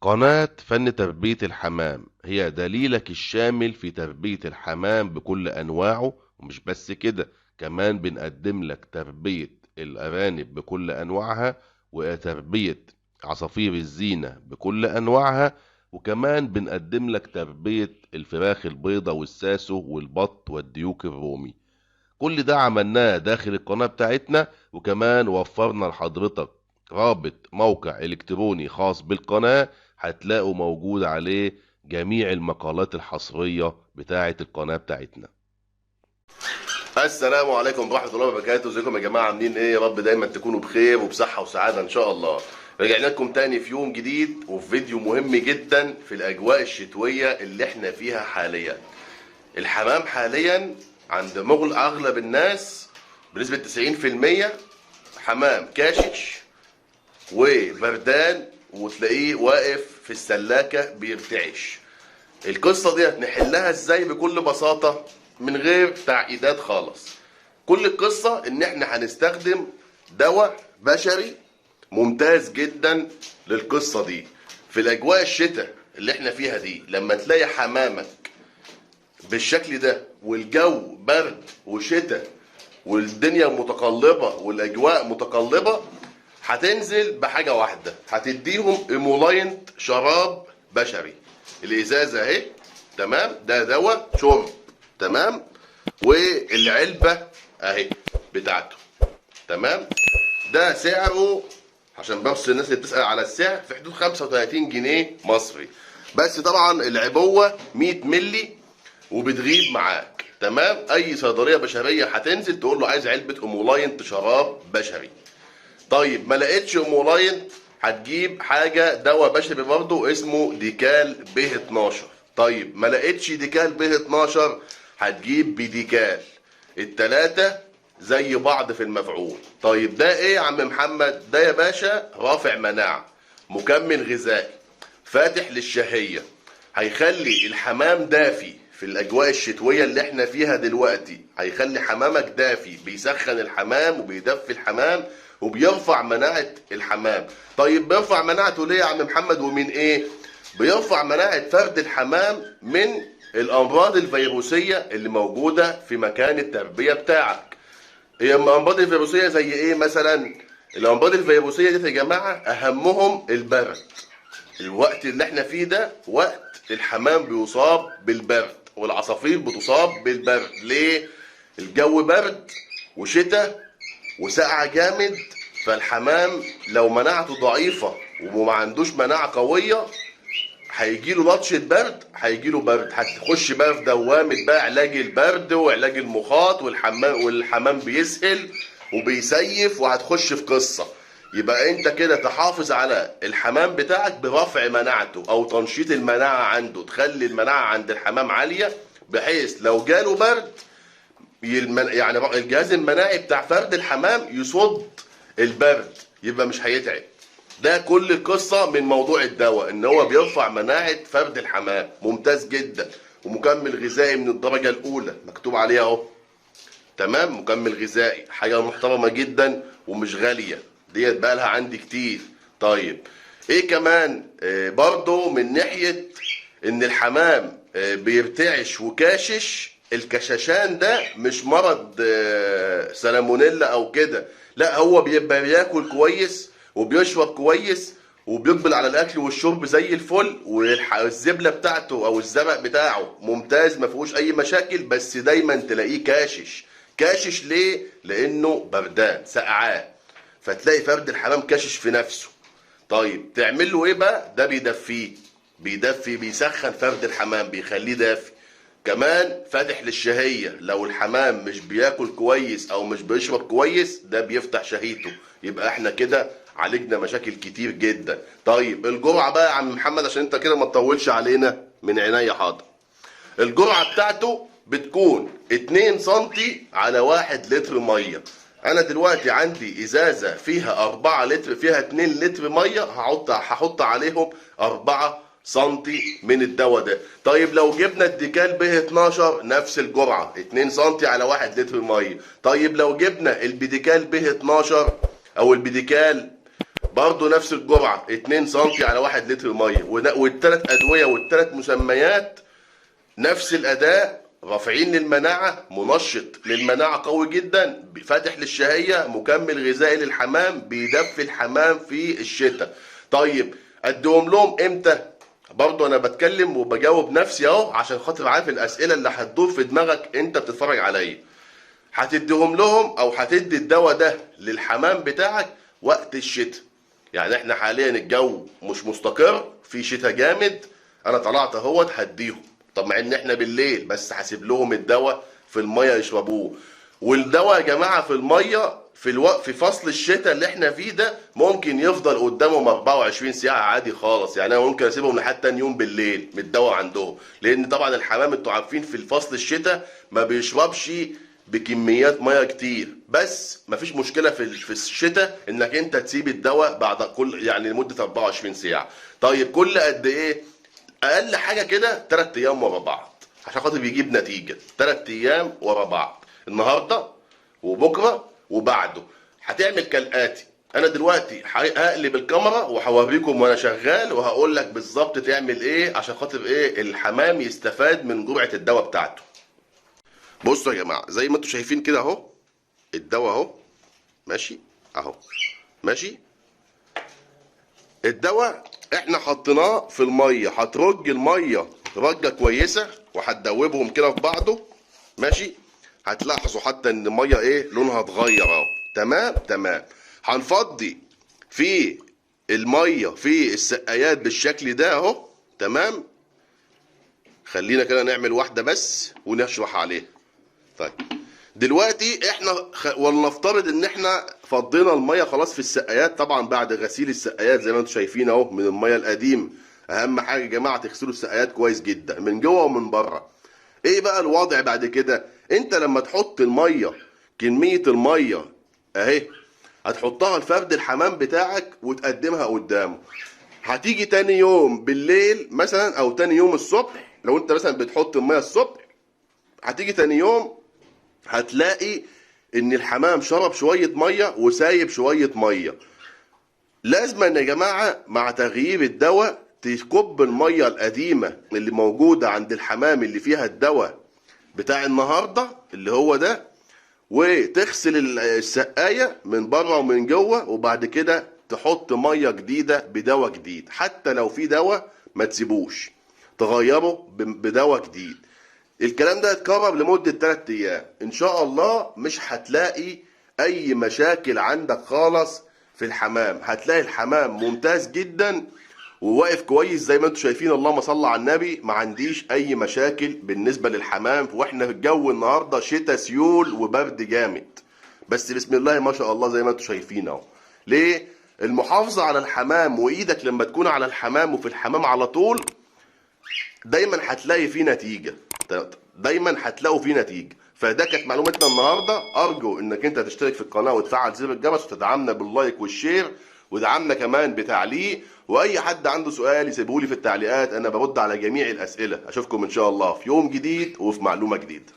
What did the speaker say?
قناة فن تربية الحمام هي دليلك الشامل في تربية الحمام بكل أنواعه، ومش بس كده، كمان بنقدم لك تربية الأرانب بكل أنواعها، وتربية عصافير الزينة بكل أنواعها، وكمان بنقدم لك تربية الفراخ البيضة والساسو والبط والديوك الرومي. كل ده عملناه داخل القناة بتاعتنا، وكمان وفرنا لحضرتك رابط موقع إلكتروني خاص بالقناة هتلاقوا موجود عليه جميع المقالات الحصرية بتاعة القناة بتاعتنا. السلام عليكم ورحمة الله وبركاته. ازيكم يا جماعة، عاملين ايه؟ يا رب دايما تكونوا بخير وبصحة وسعادة ان شاء الله. رجعنا لكم تاني في يوم جديد وفي فيديو مهم جدا في الاجواء الشتوية اللي احنا فيها حاليا. الحمام حاليا عند مغل اغلب الناس بنسبة 90% حمام كاشش وبردان، وتلاقيه واقف في السلاكة بيرتعش. القصة دي نحلها ازاي؟ بكل بساطة من غير تعقيدات خالص. كل القصة ان احنا هنستخدم دواء بشري ممتاز جدا للقصة دي في الاجواء الشتاء اللي احنا فيها دي. لما تلاقي حمامك بالشكل ده والجو برد وشتاء والدنيا متقلبة والاجواء متقلبة، هتنزل بحاجة واحدة، هتديهم ايمولاينت شراب بشري. الازازة اهي، تمام، ده دواء شرب، تمام، والعلبة اهي بتاعته، تمام. ده سعره عشان بس الناس اللي بتسأل على السعر في حدود 35 جنيه مصري، بس طبعا العبوة 100 ملي وبتغيب معاك، تمام. اي صيدلية بشرية هتنزل تقول له عايز علبة ايمولاينت شراب بشري. طيب ما لقيتش ايمولاينت، هتجيب حاجة دواء بشري برضه اسمه ديكال ب 12. طيب ما لقيتش ديكال ب 12، هتجيب بيديكال. التلاتة زي بعض في المفعول. طيب ده ايه يا عم محمد؟ ده يا باشا رافع مناعة، مكمل غذائي، فاتح للشهية، هيخلي الحمام دافي في الأجواء الشتوية اللي احنا فيها دلوقتي. هيخلي حمامك دافي، بيسخن الحمام وبيدفي الحمام وبيرفع مناعة الحمام. طيب بيرفع مناعته ليه يا عم محمد ومن ايه؟ بيرفع مناعة فرد الحمام من الأمراض الفيروسية اللي موجودة في مكان التربية بتاعك. هي الأمراض الفيروسية زي ايه مثلا؟ الأمراض الفيروسية دي يا جماعة أهمهم البرد. الوقت اللي احنا فيه ده وقت الحمام بيصاب بالبرد والعصافير بتصاب بالبرد. ليه؟ الجو برد وشتاء وسقعة جامد، فالحمام لو مناعته ضعيفة وما عندوش مناعة قوية هيجيله لطشة برد، هيجيله برد، هتخش بقى في دوامة بقى علاج البرد وعلاج المخاط، والحمام بيسهل وبيسيف، وهتخش في قصة. يبقى انت كده تحافظ على الحمام بتاعك برفع مناعته او تنشيط المناعة عنده، تخلي المناعة عند الحمام عالية بحيث لو جاله برد يعني الجهاز المناعي بتاع فرد الحمام يصد البرد، يبقى مش هيتعب. ده كل القصة من موضوع الدواء، ان هو بيرفع مناعة فرد الحمام. ممتاز جدا ومكمل غذائي من الدرجة الأولى، مكتوب عليه اهو، تمام، مكمل غذائي، حاجة محترمة جدا ومش غالية، ديت بقى لها عندي كتير. طيب ايه كمان؟ برضو من ناحية ان الحمام بيرتعش وكاشش، الكشاشان ده مش مرض سالمونيلا او كده، لا، هو بيبقى بياكل كويس وبيشرب كويس وبيقبل على الاكل والشرب زي الفل، والزبله بتاعته او الزرق بتاعه ممتاز ما فيهوش اي مشاكل، بس دايما تلاقيه كاشش. كاشش ليه؟ لانه بردان سقعان، فتلاقي فرد الحمام كاشش في نفسه. طيب تعمل له ايه بقى؟ ده بيدفيه، بيدفي، بيسخن فرد الحمام، بيخليه دافي. كمان فاتح للشهية، لو الحمام مش بياكل كويس او مش بيشرب كويس ده بيفتح شهيته. يبقى احنا كده عالجنا مشاكل كتير جدا. طيب الجرعة بقى يا عم محمد عشان انت كده ما تطولش علينا، من عينيا حاضر. الجرعة بتاعته بتكون 2 سنتي على 1 لتر مية. انا دلوقتي عندي ازازة فيها 4 لتر، فيها 2 لتر مية، هحط عليهم 4 سنتي من الدواء ده. طيب لو جبنا الديكال ب 12 نفس الجرعة، 2 سنتي على 1 لتر مية. طيب لو جبنا البيديكال ب 12 او البيديكال برضه نفس الجرعة 2 سم على 1 لتر مية، والثلاث ادوية والثلاث مسميات نفس الاداء، رافعين للمناعه، منشط للمناعه قوي جدا، فاتح للشهيه، مكمل غذائي للحمام، بيدفي الحمام في الشتاء. طيب اديهم لهم امتى؟ برضه انا بتكلم وبجاوب نفسي اهو عشان خاطر عارف الاسئلة اللي هتدور في دماغك انت بتتفرج عليا. هتديهم لهم او هتدي الدواء ده للحمام بتاعك وقت الشتاء. يعني احنا حاليا الجو مش مستقر، في شتاء جامد، انا طلعت اهوت هديهم. طب مع ان احنا بالليل، بس هسيب لهم الدواء في المية يشربوه. والدواء يا جماعة في المية في الوقت في فصل الشتاء اللي احنا فيه ده ممكن يفضل قدامهم 24 ساعة عادي خالص. يعني انا ممكن اسيبهم لحد تاني يوم بالليل من الدواء عندهم، لان طبعا الحمام انتوا عارفين في الفصل الشتاء ما بيشربش بكميات مية كتير، بس مفيش مشكلة في الشتاء انك انت تسيب الدواء بعد كل يعني لمدة 24 ساعة. طيب كل قد ايه؟ اقل حاجة كده 3 ايام ورا بعض عشان خاطر بيجيب نتيجة. 3 ايام ورا بعض، النهارده وبكره وبعده. هتعمل كالاتي، انا دلوقتي هقلب الكاميرا وهوريكم وانا شغال، وهقول لك بالظبط تعمل ايه عشان خاطر ايه الحمام يستفاد من جرعة الدواء بتاعته. بصوا يا جماعة، زي ما انتم شايفين كده اهو الدواء اهو ماشي اهو ماشي. الدواء احنا حطيناه في المية، هترج المية رجه كويسة وهتدوبهم كده في بعضه ماشي. هتلاحظوا حتى ان المية ايه لونها اتغير اهو. تمام تمام. هنفضي في المية في السقايات بالشكل ده اهو. تمام، خلينا كده نعمل واحدة بس ونشرح عليها. طيب دلوقتي احنا ولنفترض ان احنا فضينا المية خلاص في السقايات، طبعا بعد غسيل السقايات زي ما انتم شايفين اهو من المية القديم. اهم حاجة يا جماعة تغسلوا السقايات كويس جدا من جوه ومن بره. ايه بقى الوضع بعد كده؟ انت لما تحط المية، كمية المية اهي هتحطها لفرد الحمام بتاعك وتقدمها قدامه. هتيجي تاني يوم بالليل مثلا او تاني يوم الصبح، لو انت مثلا بتحط المية الصبح هتيجي تاني يوم هتلاقي ان الحمام شرب شوية مية وسايب شوية مية. لازم يا جماعة مع تغيير الدواء تكب المية القديمة اللي موجودة عند الحمام اللي فيها الدواء بتاع النهاردة اللي هو ده، وتغسل السقاية من بره ومن جوه، وبعد كده تحط مية جديدة بدواء جديد. حتى لو في دواء ما تسيبوش، تغيره بدواء جديد. الكلام ده يتكرر لمدة 3 ايام، ان شاء الله مش هتلاقي اي مشاكل عندك خالص في الحمام. هتلاقي الحمام ممتاز جدا وواقف كويس زي ما انتم شايفين، اللهم صل على النبي، ما عنديش اي مشاكل بالنسبة للحمام. واحنا في الجو النهارده شتاء سيول وبرد جامد، بس بسم الله ما شاء الله زي ما انتم شايفين اهو. ليه؟ المحافظة على الحمام، وايدك لما تكون على الحمام وفي الحمام على طول دايما هتلاقي فيه نتيجة، دايما هتلاقوا فيه نتيجة. فده كانت معلومتنا النهارده. ارجو انك انت تشترك في القناة وتفعل زر الجرس وتدعمنا بال like وال share، ودعمنا كمان بتعليق، واي حد عنده سؤال يسيبهولي في التعليقات، انا برد على جميع الاسئلة. اشوفكم ان شاء الله في يوم جديد وفي معلومة جديدة.